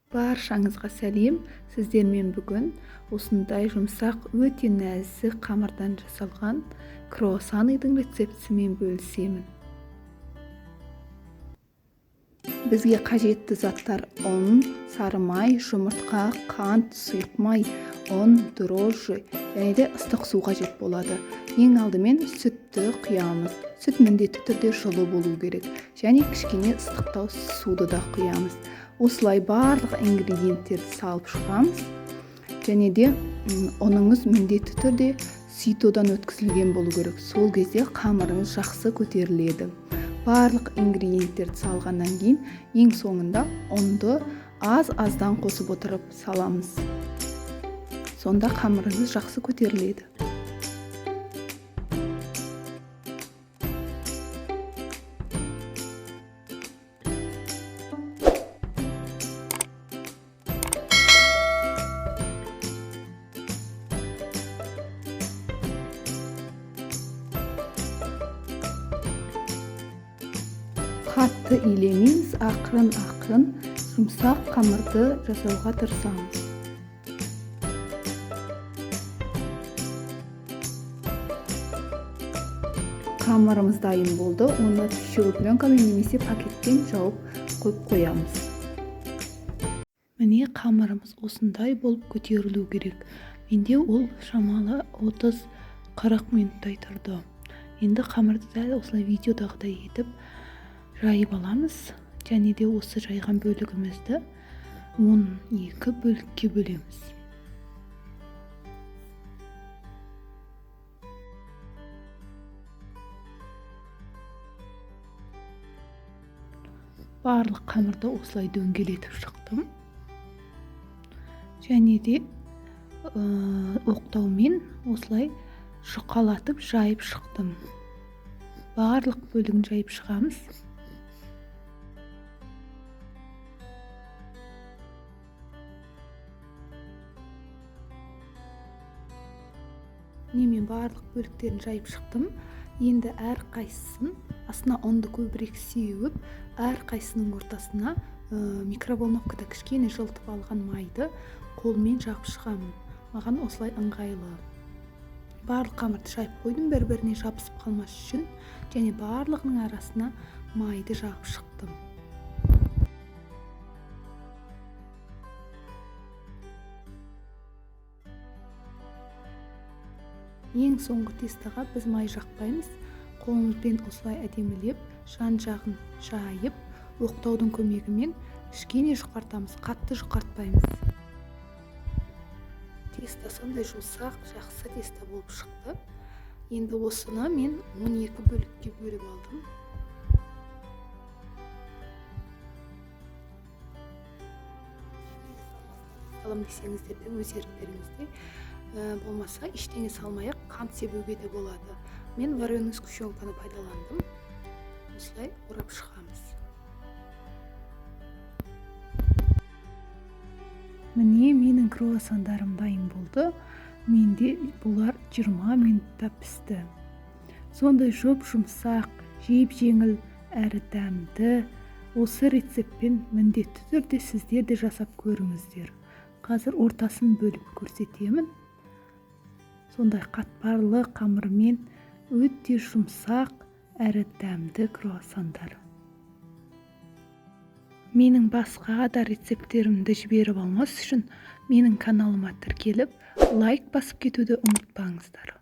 Баршаңызға сәлем! Сіздермен бүгін осындай жұмсақ, өте нәзік қамырдан жасалған круассаныдың рецептісімен бөлісемін. Бізге қажетті заттар: ұн, сары май, жұмыртқа, қант, сұйық май, ұн, дрожжи және де ыстық су қажет болады. Ең алдымен сүтті құямыз. Сүт міндетті түрде жылы болу керек және кішкене ыстықтау суды да құямыз. Осылай барлық ингредиенттерді салып шығамыз. Және де ұныңыз міндетті түрде ситодан өткізілген болу керек. Сол кезде қамырыңыз жақсы көтеріледі. Барлық ингредиенттерді салғаннан кейін ең соңында ұнды аз-аздан қосып отырып саламыз. Сонда қамырыңыз жақсы көтеріледі. Қатты илемейміз, ақырын-ақырын жұмсақ қамырды жасауға тырысамыз. Қамырымыз дайын болды. Оны пищевой пленкамен немесе пакетпен жауып қойып қоямыз. Міне, қамырымыз осындай болып көтерілу керек. Менде ол шамалы 30-40 минуттай тұрды. Енді қамырды дәл осылай видеодағыдай етіп жайып аламыз. Және де осы жайған бөлігімізді 12 бөлікке бөлеміз. Барлық қамырды осылай дөңгелетіп шықтым. Және де оқтаумен осылай жұқалатып жайып шықтым. Барлық бөлігін жайып шығамыз. Міне, мен барлық бөліктерін жайып шықтым. Енді әр қайсысын астына ұнды көбірек сеуіп, әр қайсының ортасына микроволновкада кішкене жылытып алған майды қолмен жағып шығамын. Маған осылай ыңғайлы. Барлық қамырды жайып қойдым, бір-біріне жабысып қалмас үшін, және барлығының арасына майды жағып шықтым. Ең соңғы тестоға біз май жақпаймыз. Қолымызбен осылай әдемілеп, жан-жағын жайып, оқтаудың көмегімен кішкене жұқартамыз, қатты жұқартпаймыз. Тесто сондай жұмсақ, жақсы тесто болып шықты. Енді осыны мен 12 бөлікке бөліп алдым. Салам десеңіздер де өз еріктеріңізде. Болмаса ештеңе салмай-ақ қант себуге де болады. Мен вареный сгущенканы пайдаландым. Осылай орап шығамыз. Міне, менің круассандарым дайын болды. Менде бұлар 20 минутта пісті. Сондай жұп-жұмсақ, жеп-жеңіл, әрі дәмді. Осы рецептпен міндетті түрде сіздер де жасап көріңіздер. Қазір ортасын бөліп көрсетемін. Сондай қатпарлы қамырмен өте жұмсақ әрі дәмді круассандар. Менің басқа да рецепттерімді жіберіп алмас үшін менің каналыма тіркеліп, лайк басып кетуді ұмытпаңыздар.